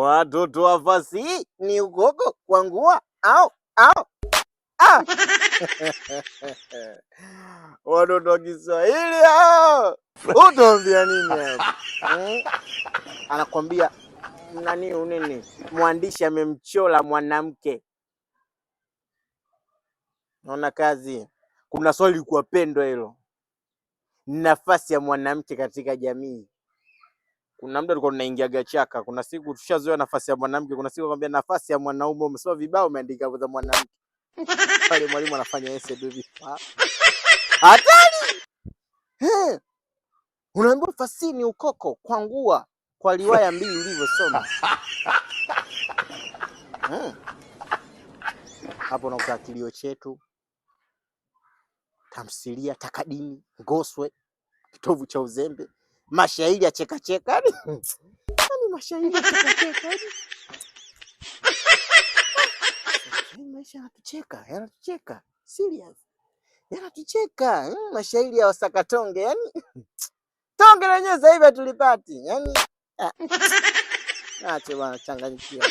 Watoto wa fasihi ni ukoko kwa ngua au au ah. Watoto wa Kiswahili hao, utaambia nini hapo hmm? Anakwambia nani nini, mwandishi amemchola mwanamke. Naona kazi. Kuna swali likuwa pendwa hilo, nafasi ya mwanamke katika jamii. Kuna muda tulikuwa tunaingiaga chaka, kuna siku tushazoea nafasi ya mwanamke, kuna siku akwambia nafasi ya mwanaume, umesoma vibao, umeandika za mwanamke pale, mwalimu anafanya hesabu hivi, hatari. Unaambiwa fasihi ni ukoko kwa ngua kwa riwaya mbili ulivyosoma. Hapo unakuta Kilio Chetu, tamthilia Takadini, Ngoswe, Kitovu cha Uzembe, mashairi ya chekacheka. Yani mashairi ya chekacheka, yani maisha yanatucheka, yanatucheka serious, yanatucheka. Mashairi ya Wasakatonge, yani tonge lenyewe sasa hivi hatulipati, yani ache bwana, changanyikiwa.